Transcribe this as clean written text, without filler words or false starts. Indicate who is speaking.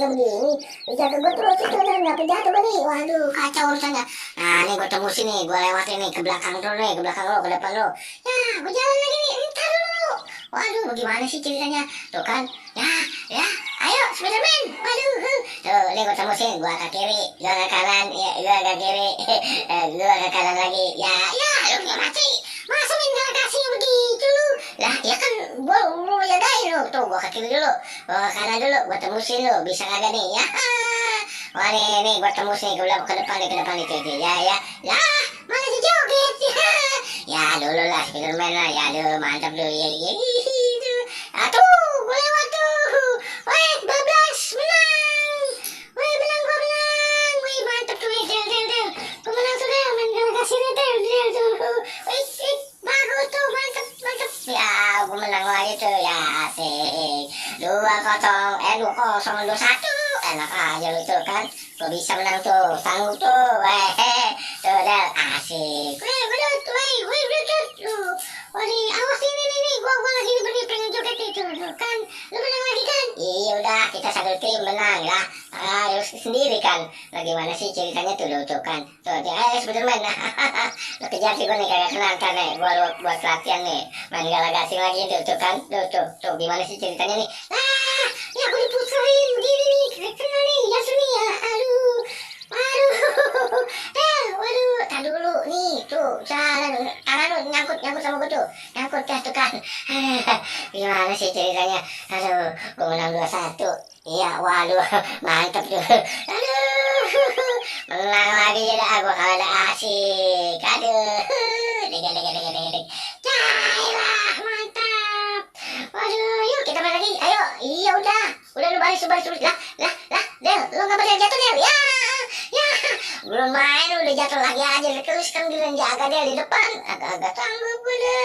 Speaker 1: kayak begini, jaga gue terus itu dan nggak jatuh nih. Waduh, kacau urusannya. Nah, nih gue tembus ini, gue lewatin nih ke belakang dulu nih, ke belakang lo, ke depan lo. Ya, gue jalan lagi nih, ntar dulu. Waduh, bagaimana sih ceritanya? Tuh kan, ya, ayo Spiderman. Waduh, tuh, nih gue tembusin, gue ke kiri, gue ke kanan, ya, gue ke kiri, gue ke kanan lagi. Ya, lu nggak mati. Masa main galaksi begitu lu? Lah, ya kan gua jagain lu. Tuh, gua ke kiri dulu, gua ke kanan dulu, gua tembusin lu. Bisa kagak nih? Ya. Wah, nih gua tembus nih ke depan nih, ke depan nih, tuh. Ya. Lah, mana si joget? Ya, dulu lah Spiderman lah. Ya, aduh, mantap lu. Ya. Atuh, gua lewat tuh. Weh, bablas, menang. Weh, gua menang. Wih, mantap tuh, del. Gua menang tuh, del. Main galaksi del tuh. Wih, bagus tuh, mantap. Ya, gue menang lagi tuh, ya asik. 2-0, 2-1. Enak aja lu tuh kan. Gue bisa menang tuh, sanggup tuh. Tuh, del, asik. Udah tuh. Waduh, awas nih. Gue lagi nih pengen joget itu kan. Lu menang lagi kan? Iya udah, kita satu tim menang ya. Lu sendiri kan. Bagaimana sih ceritanya tuh lu tuh kan. Tuh, Spiderman. Lu kejar sih gue nih kagak kenal kan nih. Gue buat latihan nih. Main galaksi lagi tuh kan. Tuh, gimana sih ceritanya nih? Ya aku diputerin begini nih. Kagak kenal nih. Ya sini ya. Aduh. Waduh, tar dulu nih, tuh, jalan, tangan lu nyangkut sama gue tuh, nyangkut tuh kan. Gimana sih ceritanya? Aduh, gue menang 2-1. Iya, waduh, mantap tuh. Aduh, menang lagi ya dah, gue kalah asik. Aduh, deg. Cailah, mantap. Waduh, yuk kita main lagi, ayo. Iya udah lu balik. Lah, Del, lu nggak boleh jatuh Del, ya. Belum main udah jatuh lagi aja terus kan giliran jaga dia di depan agak-agak sanggup gue deh.